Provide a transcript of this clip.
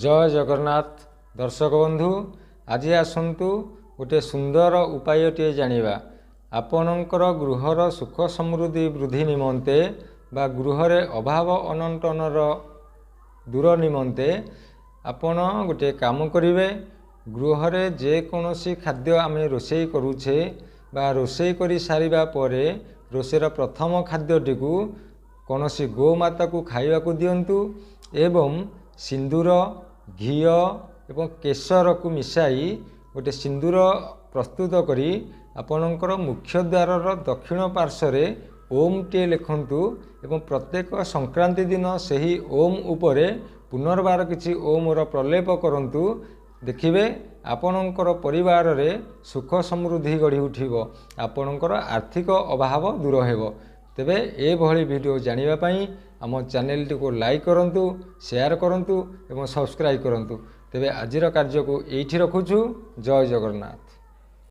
ଜୟ ଜଗନ୍ନାଥ ଦର୍ଶକ ବନ୍ଧୁ, ଆଜି ଆସନ୍ତୁ ଗୋଟିଏ ସୁନ୍ଦର ଉପାୟଟିଏ ଜାଣିବା। ଆପଣଙ୍କର ଗୃହର ସୁଖ ସମୃଦ୍ଧି ବୃଦ୍ଧି ନିମନ୍ତେ ବା ଗୃହରେ ଅଭାବ ଅନଟନର ଦୂର ନିମନ୍ତେ ଆପଣ ଗୋଟିଏ କାମ କରିବେ। ଗୃହରେ ଯେକୌଣସି ଖାଦ୍ୟ ଆମେ ରୋଷେଇ କରୁଛେ ବା ରୋଷେଇ କରି ସାରିବା ପରେ ରୋଷେଇର ପ୍ରଥମ ଖାଦ୍ୟଟିକୁ କୌଣସି ଗୋମାତାକୁ ଖାଇବାକୁ ଦିଅନ୍ତୁ ଏବଂ ସିନ୍ଦୁର, ଘିଅ ଏବଂ କେଶରକୁ ମିଶାଇ ଗୋଟେ ସିନ୍ଦୁର ପ୍ରସ୍ତୁତ କରି ଆପଣଙ୍କର ମୁଖ୍ୟ ଦ୍ୱାରର ଦକ୍ଷିଣ ପାର୍ଶ୍ୱରେ ଓମ୍ଟିଏ ଲେଖନ୍ତୁ ଏବଂ ପ୍ରତ୍ୟେକ ସଂକ୍ରାନ୍ତି ଦିନ ସେହି ଓମ୍ ଉପରେ ପୁନର୍ବାର କିଛି ଓମ୍ର ପ୍ରଲେପ କରନ୍ତୁ। ଦେଖିବେ ଆପଣଙ୍କର ପରିବାରରେ ସୁଖ ସମୃଦ୍ଧି ଗଢ଼ି ଉଠିବ, ଆପଣଙ୍କର ଆର୍ଥିକ ଅଭାବ ଦୂର ହେବ। ତେବେ ଏଭଳି ଭିଡ଼ିଓ ଜାଣିବା ପାଇଁ ଆମ ଚ୍ୟାନେଲଟିକୁ ଲାଇକ୍ କରନ୍ତୁ, ସେୟାର କରନ୍ତୁ ଏବଂ ସବସ୍କ୍ରାଇବ୍ କରନ୍ତୁ। ତେବେ ଆଜିର କାର୍ଯ୍ୟକୁ ଏଇଠି ରଖୁଛୁ। ଜୟ ଜଗନ୍ନାଥ।